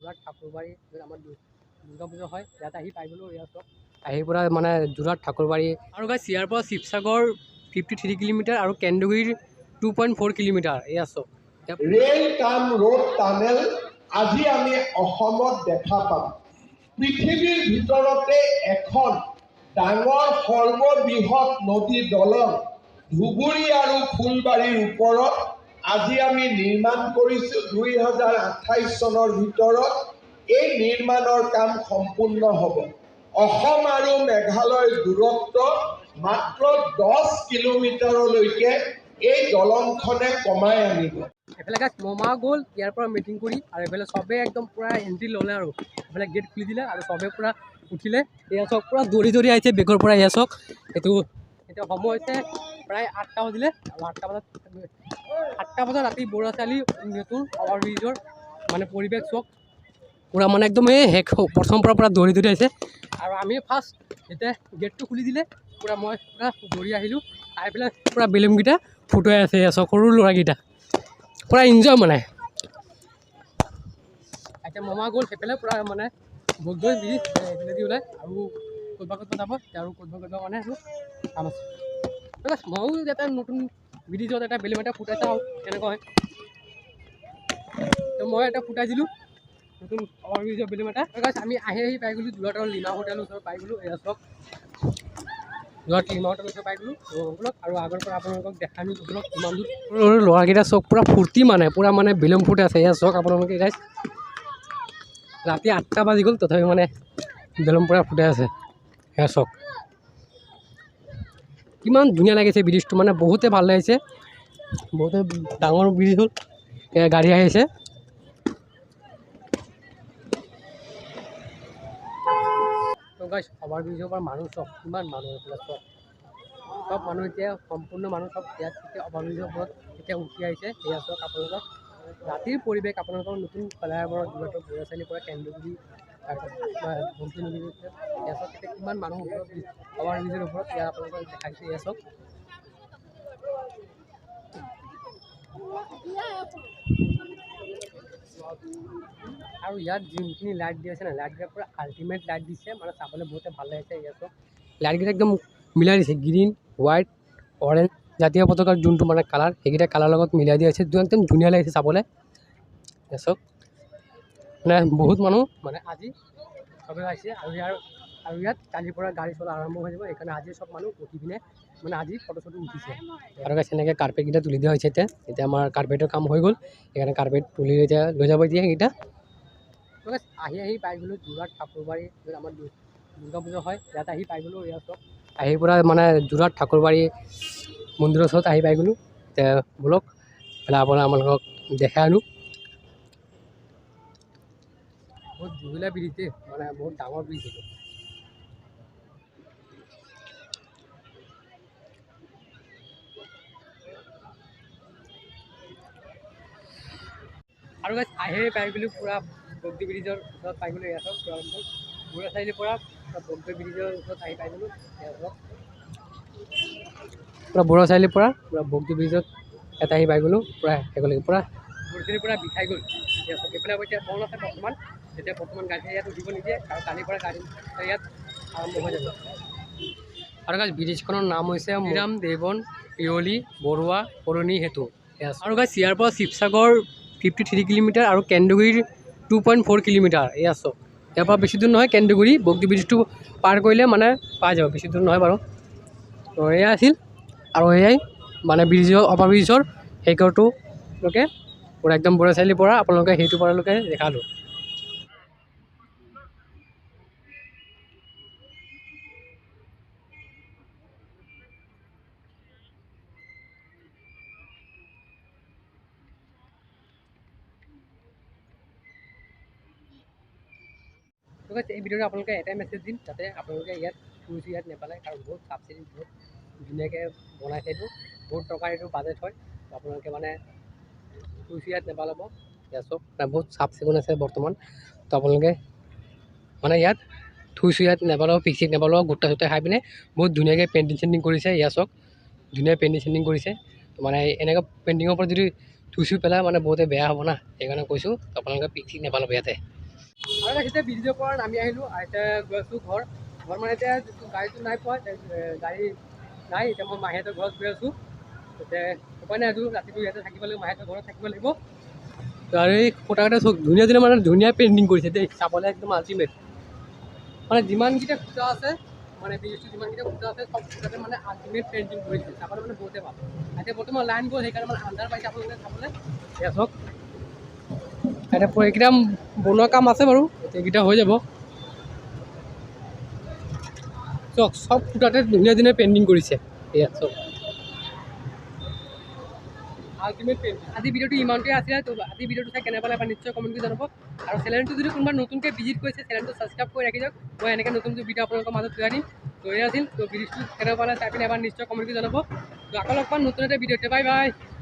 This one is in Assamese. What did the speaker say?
যোৰহাট ঠাকুৰবাৰী য'ত আমাৰ দুৰ্গা পূজা হয়, ইয়াত আহি পাই গ'লোঁ। ইয়াত চব আহি পূৰা মানে যোৰহাট ঠাকুৰবাৰী। আৰু গাইছ ইয়াৰ পৰা শিৱসাগৰ 53 কিলোমিটাৰ আৰু কেন্দুগুৰিৰ 2.4 কিলোমিটাৰ। এয়া চব ৰেল কাম ৰোড টানেল আজি আমি অসমত দেখা পাম। পৃথিৱীৰ ভিতৰতে এখন ডাঙৰ সৰ্ববৃহৎ নদী দলং ধুবুৰী আৰু ফুলবাৰীৰ ওপৰত আজি আমি নিৰ্মাণ কৰিছোঁ। 2028 চনৰ ভিতৰত এই নিৰ্মাণৰ কাম সম্পূৰ্ণ হ'ব। অসম আৰু মেঘালয়ৰ দূৰত্ব মাত্ৰ 10 কিলোমিটাৰলৈকে এই দলংখনে কমাই আনিব। এফালে গাইছ মমা গ'ল ইয়াৰ পৰা মিটিং কৰি, আৰু এইফালে চবেই একদম পূৰা এণ্ট্ৰি ল'লে আৰু এইফালে গেট খুলি দিলে আৰু চবে পূৰা উঠিলে। এয়া চব পূৰা দৌৰি দৌৰি আহিছে বেগৰ পৰা। এয়া চক এইটো এতিয়া সময় হৈছে প্ৰায় 8টা বাজিলে আৰু 8টা বজাত ৰাতি বৰুৱা চাৰিআলি নতুন অভাৰ ব্ৰিজৰ মানে পৰিৱেশ চক পূৰা মানে একদম এই শেষ প্ৰথম পৰা পূৰা দৌৰি দৌৰি আহিছে। আৰু আমি ফাৰ্ষ্ট যেতিয়া গেটটো খুলি দিলে পূৰা মই পূৰা দৌৰি আহিলোঁ, আহি পেলাই পূৰা বেলুনকেইটা ফুটুৱাই আছে। এয়া চক সৰু ল'ৰাকেইটা পূৰা এনজয় মানে। এতিয়া মমা গ'ল সেইফালে পূৰা মানে বগদৈ ব্ৰিজ সেইফালেদি ওলাই আৰু ক'ৰবাত ক'ৰবাত যাব আৰু ক'ৰবাত ক'ৰবাত মানে আৰু কাম আছে। ময়ো এটা নতুন ব্ৰিজত এটা বেলুন এটা ফুটাই চাওঁ কেনেকুৱা হয়। তো মই এটা ফুটাই দিলোঁ নতুন অভাৰ ব্ৰিজৰ বেলুন এটা। আমি আহি আহি পাই গ'লোঁ যোৰহাটৰ লিমা হোটেলৰ ওচৰত পাই গ'লোঁ। এয়া চক যোৰহাট লিমা হোটেলৰ ওচৰত পাই গ'লোঁ। ব'লক আৰু আগৰ পৰা আপোনালোকক দেখাই আনি ব'লক কিমান দূৰ। সৰু ল'ৰাকেইটা চক পূৰা ফূৰ্তি মানে পূৰা মানে বেলুন ফুটাই আছে। এয়া চক আপোনালোকে গাইছ ৰাতি 8টা বাজি গ'ল, তথাপি মানে বেলুন পূৰা ফুটাই আছে। এয়া চক কিমান ধুনীয়া লাগিছে ব্ৰিজটো, মানে বহুতে ভাল লাগিছে, বহুতে ডাঙৰ ব্ৰিজ হ'ল। এয়া গাড়ী আহিছে। তো গাইছ অভাৰ ব্ৰিজৰ পৰা মানুহ চব কিমান মানুহ এইফালে চব চব মানুহ এতিয়া সম্পূৰ্ণ মানুহ চব ইয়াত এতিয়া অভাৰ ব্ৰিজৰ ওপৰত এতিয়া উঠি আহিছে। এয়া চক আপোনালোকক ৰাতিৰ পৰিৱেশ আপোনালোকৰ নতুন ফ্লাইঅভাৰৰ যোৰহাটৰ বৰুৱা চাৰিআলিৰ পৰা কেন্দুগুৰি তাৰপিছত বগদৈ নদীৰ এয়া চক এতিয়া কিমান মানুহ ওপৰত অভাৰ ব্ৰিজৰ ওপৰত ইয়াত আপোনালোকক দেখাইছোঁ। এয়া চক আৰু ইয়াত যোনখিনি লাইট দি আছে না, লাইটকেইটা পূৰা আল্টিমেট লাইট দিছে, মানে চাবলৈ বহুতে ভাল লাগিছে। ইয়াত চব লাইটকেইটা একদম মিলাই দিছে, গ্ৰীণ হোৱাইট অৰেঞ্জ জাতীয় পতাকাৰ যোনটো মানে কালাৰ সেইকেইটা কালাৰৰ লগত মিলাই দিয়া হৈছে, একদম ধুনীয়া লাগিছে চাবলৈ। চব মানে বহুত মানুহ মানে আজি চবে আহিছে আৰু ইয়াৰ আৰু ইয়াত কালিৰ পৰা গাড়ী চলা আৰম্ভ হৈ যাব, সেইকাৰণে আজি চব মানুহ উঠি পিনে মানে আজি ফটো চটো উঠিছে। আৰু গাইছ এনেকৈ কাৰ্পেটকেইটা তুলি দিয়া হৈছে। এতিয়া এতিয়া আমাৰ কাৰ্পেটৰ কাম হৈ গ'ল, সেইকাৰণে কাৰ্পেট তুলি এতিয়া লৈ যাব এতিয়া সেইকেইটা। আহি আহি পাই গ'লোঁ যোৰহাট ঠাকুৰবাৰী য'ত আমাৰ দুৰ্গা পূজা হয়, ইয়াত আহি পাই গ'লোঁ। ইয়াত চব আহি পূৰা মানে যোৰহাট ঠাকুৰবাৰী মন্দিৰৰ ওচৰত আহি পাই গ'লোঁ। এতিয়া ব'লক পেলাই আপোনাৰ আপোনালোকক দেখাই আনো। বহুত দীঘলীয়া ব্ৰিজ দেই, মানে বহুত ডাঙৰ ব্ৰিজ এইটো। আৰু গাইছ আহি পাই গ'লোঁ পূৰা বগদৈ ব্ৰিজৰ ওচৰত পাই গ'লোঁ। ইয়াত পূৰা বৰুৱা চাৰিআলিৰ পৰা বগদৈ ব্ৰিজৰ ওচৰত আহি পাই গ'লোঁ। ইয়াত পূৰা বৰুৱা চাৰিআলিৰ পৰা পূৰা বগদৈ ব্ৰিজত ইয়াত আহি পাই গ'লোঁ। পূৰা একেলগে পূৰা বৰুৱা চাৰিআলিৰ পৰা বিষাই গ'ল। ইয়াত এইফালে এতিয়া বন্ধ আছে বৰ্তমান, এতিয়া বৰ্তমান গাড়ী ইয়াত উঠিব নিদিয়ে আৰু কালিৰ পৰা গাড়ী ইয়াত আৰম্ভ হৈ যাব। আৰু গাইছ ব্ৰিজখনৰ নাম হৈছে শ্ৰীৰাম দেৱন পিয়লি বৰুৱা কৰণী সেতু। আৰু গাইছ ইয়াৰ পৰা শিৱসাগৰ 53 কিলোমিটাৰ আৰু কেন্দুগুৰিৰ 2.4 কিলোমিটাৰ। এয়া চব ইয়াৰ পৰা বেছি দূৰ নহয়, কেন্দুগুৰি বগদৈ ব্ৰিজটো পাৰ কৰিলে মানে পাই যাব, বেছি দূৰ নহয় বাৰু। তো এয়া আছিল আৰু এয়াই মানে ব্ৰিজৰ অভাৰ ব্ৰিজৰ সেইঘৰটোলৈকে পূৰা একদম বৰুৱা চাৰিআলিৰ পৰা আপোনালোকে সেইটো পাৰলৈকে দেখালোঁ। এই ভিডিঅ'টো আপোনালোকে এটাই মেছেজ দিম যাতে আপোনালোকে ইয়াত ফুৰিছোঁ ইয়াত নেপালে, কাৰণ বহুত চাফ চিকুণ বহুত ধুনীয়াকৈ বনাইছে, এইটো বহুত টকাৰ এইটো বাজেট হয়, আপোনালোকে মানে ফুৰিছোঁ ইয়াত নেপালাব। ইয়াত চব বহুত চাফ চিকুণ আছে বৰ্তমান, তো আপোনালোকে মানে ইয়াত থুইছোঁ ইয়াত নেপালাব, পিক চিক নেপালাব, গুটখা চুটখা খাই পিনে বহুত ধুনীয়াকৈ পেইণ্টিং চেইণ্টিং কৰিছে। ইয়াত চব ধুনীয়া পেইণ্টিং চেইণ্টিং কৰিছে, মানে এনেকৈ পেইণ্টিঙৰ ওপৰত যদি থুই চুই পেলাই মানে বহুতে বেয়া হ'ব না, সেইকাৰণে কৈছোঁ আপোনালোকে পিক চিক নেপালাব ইয়াতে। আৰু এতিয়া ব্ৰিজৰ পৰা নামি আহিলোঁ আৰু এতিয়া গৈ আছোঁ ঘৰ। ঘৰ মানে এতিয়া গাড়ীটো নাই পোৱা, গাড়ী নাই। এতিয়া মই মাহীহঁতৰ ঘৰত গৈ আছোঁ। এতিয়া উপায় নাই, এইটো ৰাতিটো ইয়াতে থাকিব লাগিব, মাহীহঁতৰ ঘৰত থাকিব লাগিব। তো আৰু এই খুঁটাকেইটা চব ধুনীয়া ধুনীয়া, মানে ধুনীয়া পেইণ্টিং কৰিছে দেই, চাবলৈ একদম আল্টিমেট। মানে যিমানকেইটা খুঁটা আছে, মানে ব্ৰিজটো যিমানকেইটা খুঁটা আছে, চব খুঁটাতে মানে আল্টিমেট পেইণ্টিং কৰিছে। চাবলৈ মানে বহুতে ভাল। এতিয়া বৰ্তমান লাইন গ'ল, সেইকাৰণে মানে আন্ধাৰ পাইছে আপোনালোকে চাবলৈ। এয়া চাওক, এতিয়া এইকেইটা বনোৱা কাম আছে বাৰু, এইকেইটা হৈ যাব। চাওক, চব খুঁটাতে ধুনীয়া ধুনীয়া পেইণ্টিং কৰিছে। এয়া চাওক, আল্টিমেট পেইণ্টিং। আজি ভিডিঅ'টো ইমানটোৱে আছিলে। তো আজি ভিডিঅ'টো চাই কেনে পালে নিশ্চয় কমেণ্ট কৰি জনাব। আৰু চেনেলটো যদি কোনোবা নতুনকৈ ভিজিট কৰিছে, চেনেলটো ছাবস্ক্ৰাইব কৰি ৰাখি দিয়ক। মই এনেকৈ নতুন নতুন ভিডিঅ' আপোনালোকৰ মাজত লৈ আনিম। তো এয়া আছিল। তো ভিডিঅ'টো কেনে পালে চাই পিনে এবাৰ নিশ্চয় কমেণ্ট কৰি জনাব। তো আকৌ লগ পাম নতুন এটা ভিডিঅ'তে। Bye bye.